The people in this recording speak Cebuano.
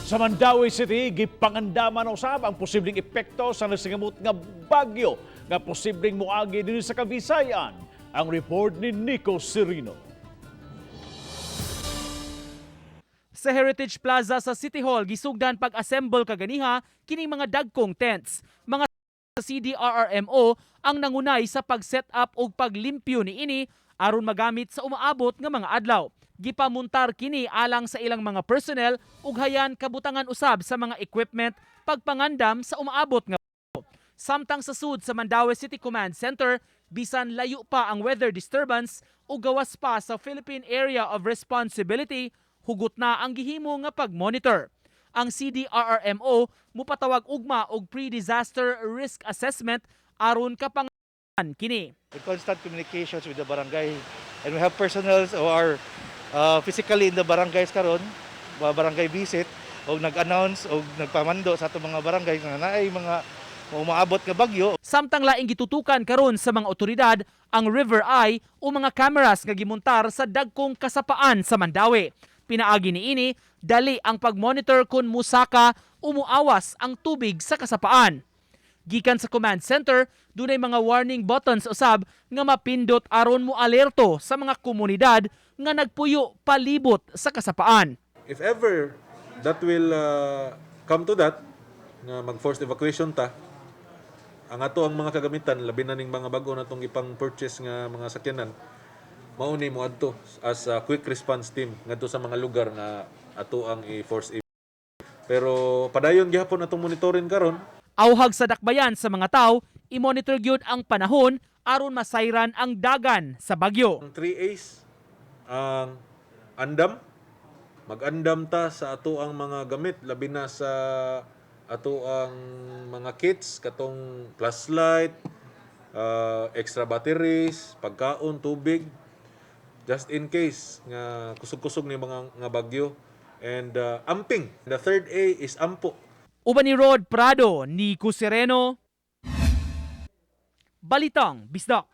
Sa Mandaue City, gipangandaman usab ang posibleng epekto sa nasingamot nga bagyo nga posibleng muagi dinhi sa Kavisayan. Ang report ni Nico Serino. Sa Heritage Plaza sa City Hall, gisugdan pag-assemble kaganiha kining mga dagkong tents. Mga sa CDRRMO ang nangunay sa pag-set up og paglimpyo niini aron magamit sa umaabot nga mga adlaw. Gipamuntar kini alang sa ilang mga personnel ug hayan kabutangan usab sa mga equipment pagpangandam sa umaabot nga. Samtang sa sud sa Mandaue City Command Center, bisan layo pa ang weather disturbance ug gawas pa sa Philippine Area of Responsibility, hugot na ang gihimo nga pag-monitor. Ang CDRRMO mupatawag ugma og pre-disaster risk assessment aron kapangan kini. With constant communications with the barangay and we have personnel who are physically in the barangays karon, mga barangay visit og nag-announce og nagpamando sa atong mga barangay nga naay mga umaabot nga bagyo. Samtang laing gitutukan karon sa mga otoridad ang River Eye o mga cameras nga gimontar sa dagkong kasapaan sa Mandaue. Pinaagi niini, dali ang pag-monitor kung musaka o muawas ang tubig sa kasapaan. Gikan sa command center, dunay mga warning buttons usab nga mapindot aron mo alerto sa mga komunidad nga nagpuyo palibot sa kasapaan. If ever that will come to that nga mag-forced evacuation ta, ang ato ang mga kagamitan, labi na ning mga bag-o natong ipang purchase nga mga sakyanan, mao ni moadto as a quick response team ngadto sa mga lugar nga ato ang i-force. Pero padayon gihapon atong monitoring karon. Awhag sa dakbayan sa mga tao, i-monitor gyud ang panahon aron masayran ang dagan sa bagyo. Ang 3 A's, ang andam, mag-andam ta sa ato ang mga gamit, labi na sa ato ang mga kits, katong flashlight, extra batteries, pagkaon, tubig, just in case nga kusog-kusog ni mga nga bagyo. And amping. The third A is ampo. Uban ni Rod Prado, Nico Sereno, Balitang Bisdak.